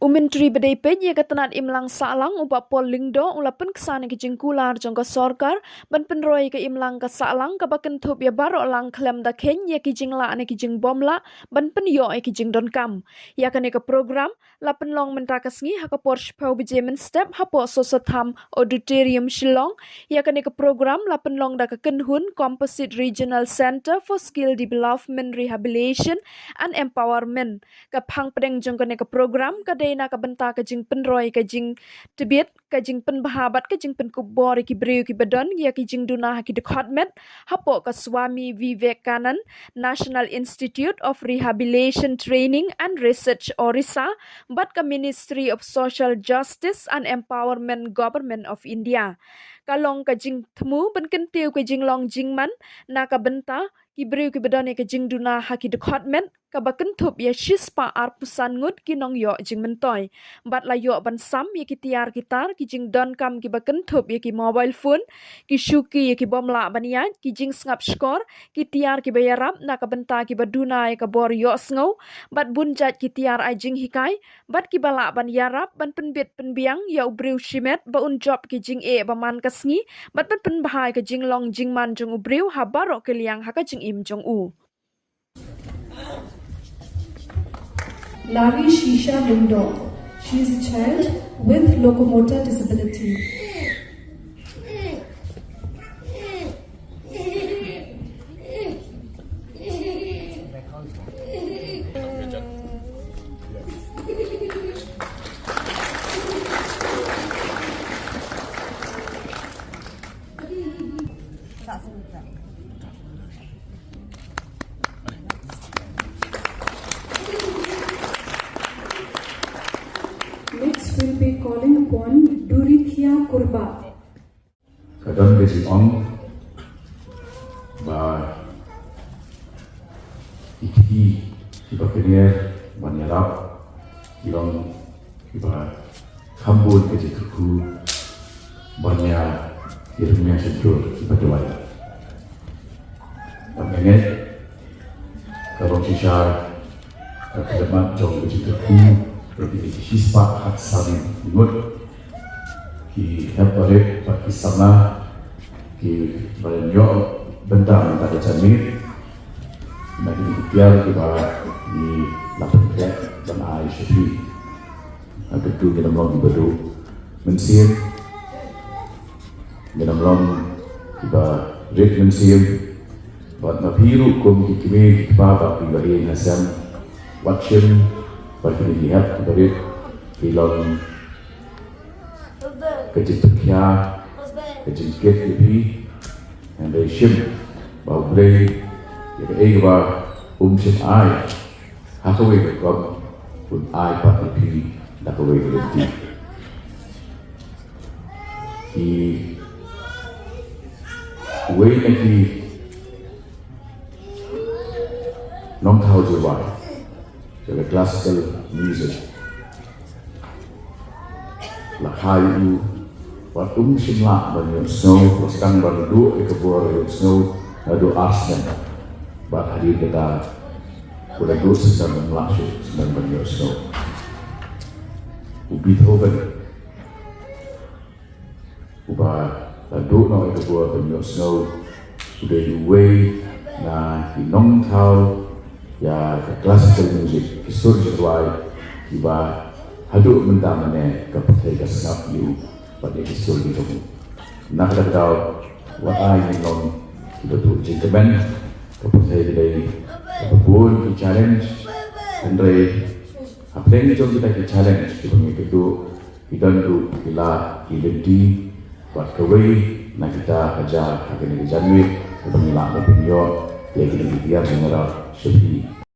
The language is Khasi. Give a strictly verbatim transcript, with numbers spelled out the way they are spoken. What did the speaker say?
U Myntri ba dei peit ïa ka tnat imlang sahlang u Bah Paul Lyngdoh u la pynksan ïa ka jingkular jong ka sorkar ban pynroi ïa ka imlang ka sahlang kaba kynthup ïa baroh lang khlem da kheiñ ïa ki jinglah ne ki jingbymlah ban pynïoh ïa ki jingdonkam. Ïa kane ka program la pynlong mynta ka sngi ha ka por shiphew baje mynstep hapoh Soso Tham Auditorium, Shillong. Ïa kane ka program la pynlong da ka kynhun Composite Regional Centre for Skill Development, Rehabilitation and Empowerment. Ka phang pdeng jong kane ka program ka dei na ka bynta ka jingpynroi ka jingtbit, ka jingpynbha bad ka jingpynkup bor ïa ki briew kiba don ïa ki jingduna ha ki dkhot met hapoh ka Swami Vivekanand National Institute of Rehabilitation Training and Research, Orissa, bad ka Ministry of Social Justice and Empowerment, Government of India. Ka long ka jingthmu ban kyntiew ka jinglong jingman na ka bynta ki briew kiba don ïa ka jingduna ha ki dkhot met kaba kynthup ïa shispah arphew san ngut ki nongïoh jingmyntoi. Bad la ïoh ban sam ïa ki tiar ki tar ki jingdonkam kiba kynthup ïa ki mobile phone, ki shuki ïa ki bymlah ban ïaid, ki jingsngap shkor, ki tiar kiba ïarap na ka bynta kiba duna ïa ka bor ïohsngew, bad bun jait ki tiar ai jinghikai, bad kiba lah ban ïarap ban pynbit pynbiang ïa u briew shimet ba un jop ki jingeh ba man ka sngi, bad ban pynbha ïa ka jinglong jingman jong u briew ha baroh ki liang ha ka jingim jong u. Lari Shisha Lyngdoh. She is a child with locomotor disability. Next, we'll be calling upon Durithia Kurba. Ka don ka jingong ba ki kti kiba kner ban ïarap ki long kiba kham bun ka jingkyrkhu ban ïa ki rynïeng shyntur kiba duwai. Ban ïa ngeit ka long shisha ka khyllipmat jong ka jingkyrkhu ba ki dei ki shispah khatsan ngut ki hep barit bad ki samla kiba ïoh bynta mynta ka janmiet na kine ki tiar kiba ngi la pynkhreh ban ai sha phi. Hangto ngin ym long kiba duh mynsiem, ngin ym long kiba rit mynsiem. Bad ma phi ruh kum ki kmie ki kpa bad kiba ïeng ha sem, wat shim ba kine ki hep kiba rit ki long ka jingpyrkhia, ka jingkit ïa phi. Hynrei shim ba U Blei ïa kaei kaba um shym ai ha kawei ka rukom, un ai pat ïa phi da kawei ka lynti. Ki wei na ki nongthaw jingduwai jong ka classical music la kha ïa u, wat um shym lah ban ïohsngew, wat tang ban duh ïa ka bor ïohsngew naduh ar snem. Bad hadien kata u la duh shisnem, um lah shuh shisnem ban ïohsngew. U Beethoven uba la duh noh ïa ka bor ban ïohsngew, u dei uwei na ki nongthaw ïa ka classical music, ki sur jingduwai kiba haduh mynta mynne ka pyrthei ka sngap ïa u bad ïa ki sur jong u. Na kata ka daw wat ai ngin long kiba duh jingkmen. Ka pyrthei ka dei kaba bun ki challenge, hynrei hapdeng jong kita ki challenge kiba ngi kynduh ki don ruh ki lad ki lynti, bad kawei na kita ka jia ha kane ka janmiet kaba ngi lah ban pynïoh ïa kine ki tiar jingïarap sha phi.